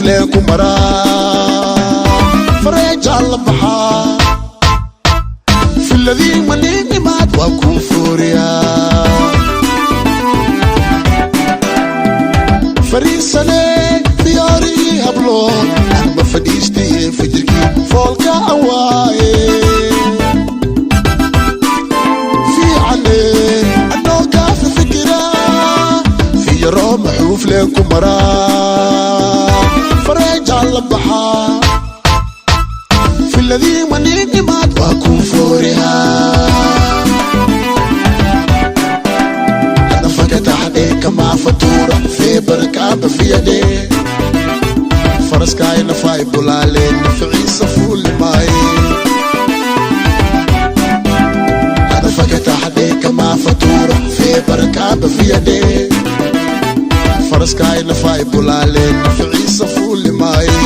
Leen ku maraa fareejaa la baxaa filadii maniinimaad waa kuu fooriyaa fariisane fiyaarii hablo anma fadhiistiye fajirkii foolka awaaye fiicane anoo kaafa fikiraa fiyaroo maxuuf leen ku maraa fareejaa la baxaa filadii maniinimaad waa kuu foorihaa kama fatura feebarkaaba fiyadhe faraskaayna faay bulaaleen naficiisa fuulimaaye anafakataxdhe kama fatura feebarkaaba fiyadhe faraskaayna faay bulaaleen naficiisa fuulimaaye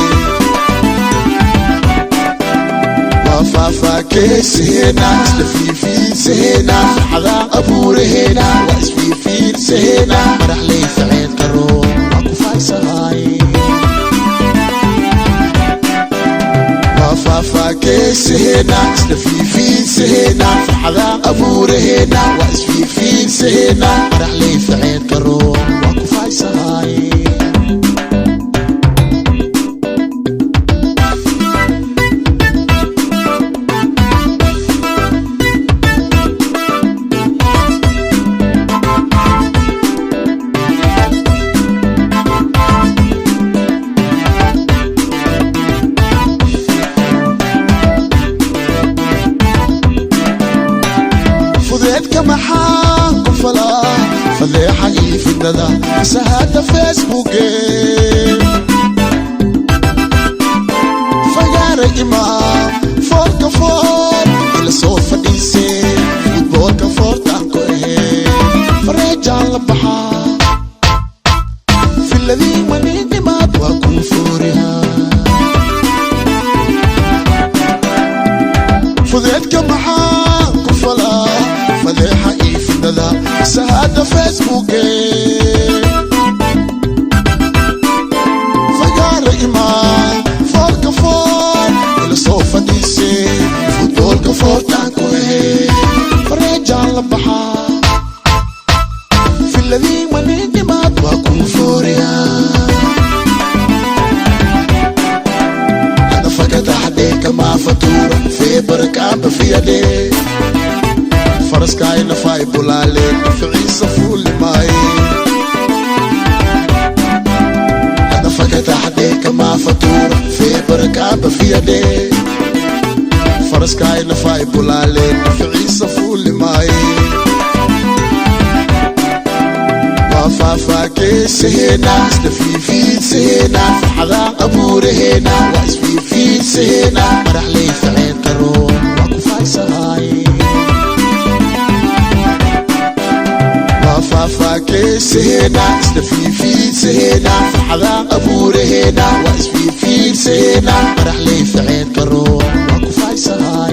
faafaakeysahena isla fiifiinsahena farxadaa abuurahena waa isfiifiinsahena madaxley faceen qaro waa ku faysahaaye waa faafaakeysahena isla fiifiinsahena farxadaa abuurahena waa isfiifiinsahena madaxley faceen qaro waa ku faysahaaye. Fudeedka maxaa ku falaa fadeexa iyo fidnada fasahaada Facebooke fagaara imaa foolka fool ila soo fadhiise futboolka foortaan ku ahee fareejaan la baxaa filadii maniinimaad waa kuu foorihaa fudeedka maxaa ku falaa fadeexa iyo fidnada fasahaada Facebooke fagaara imaa foolka fool ila soo fadhiise futboolka foortaan ku ahee fareejaan la baxaa filadii maniinimaad waa kuu fooriyaa anafakataxdhe kama fatura feebarkaaba fiyadhe faraskaayna faay bulaaleen naficiisa fuulimaaye anafakataxdhe kama fatura feebarkaaba fiyadhe faraskaayna faay bulaaleen naficiisa fuulimaaye waa faafaakeysahena isla fiifiinsahena farxadaa abuurahena waa isfiifiinsahena madaxley faceen qaro waa ku faysahaaye waa faafaakeysahena isla fiifiinsahena farxadaa abuurahena waa isfiifiinsahena madaxley faceen qaro waa ku faysahaaye.